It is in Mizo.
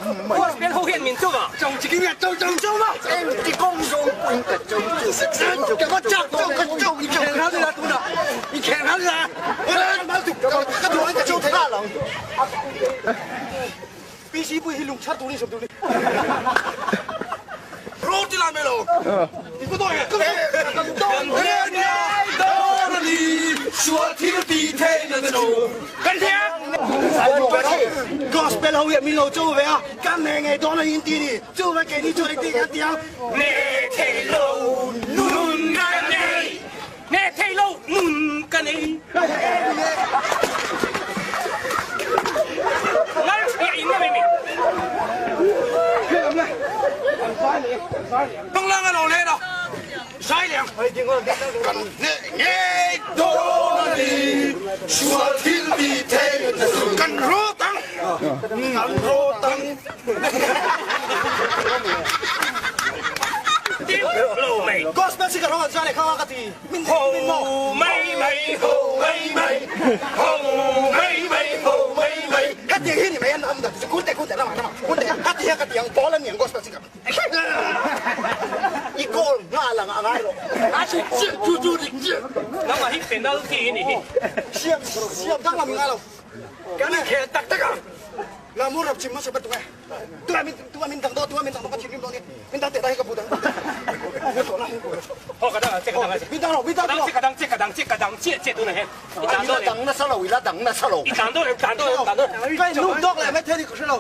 Gospel ho hian min cho a. Gospel ho hian min lo cho ve a, kan nei ngei dawn a in ti ni, chu vai keini chuan engtin kan ti ang? Nge thei lo nun ka nei, nge thei lo nun ka nei. Ngal hriah in na mai mai. Banglang a lo len a, zai leh ang. Kan hneh ngei dawn a ni, sual thil ti thei kan rawt ang, kan rawt ang. Gospel singer ho an zai leh kha ka ti. Min Ho mai mai, ho mai mai, ho mai mai, ho mai mai. Hetiang hi ni mai an awm dan chu kunte kunte ramah ramah kunte hetiang ka ti ang ball an ni ang gospel singer. I goal nghal ang a ngai lo. A si chiah chu chu dik chiah. Nangmah hi penalty i nih hi. Siam siam danglam i ngai lo. Kan inkhel tak tak ang. Lamur rap chim hmasa bantuk e. Tunah min tunah min dang daw tunah min dang daw ka thinrim dawn i min dang teh dai hi ka bu dang. Haw ka dang ang che ka dang ang che. Min dang lo min dang lo. Ka dang che ka dang che ka dang chiah che tunah hian. I tan dawn em? I la dang nasa lo i la dang nasa lo. I tan dawn em tan dawn em tan dawn. Ka inluk dawk leh mai thei ni ka hre lo.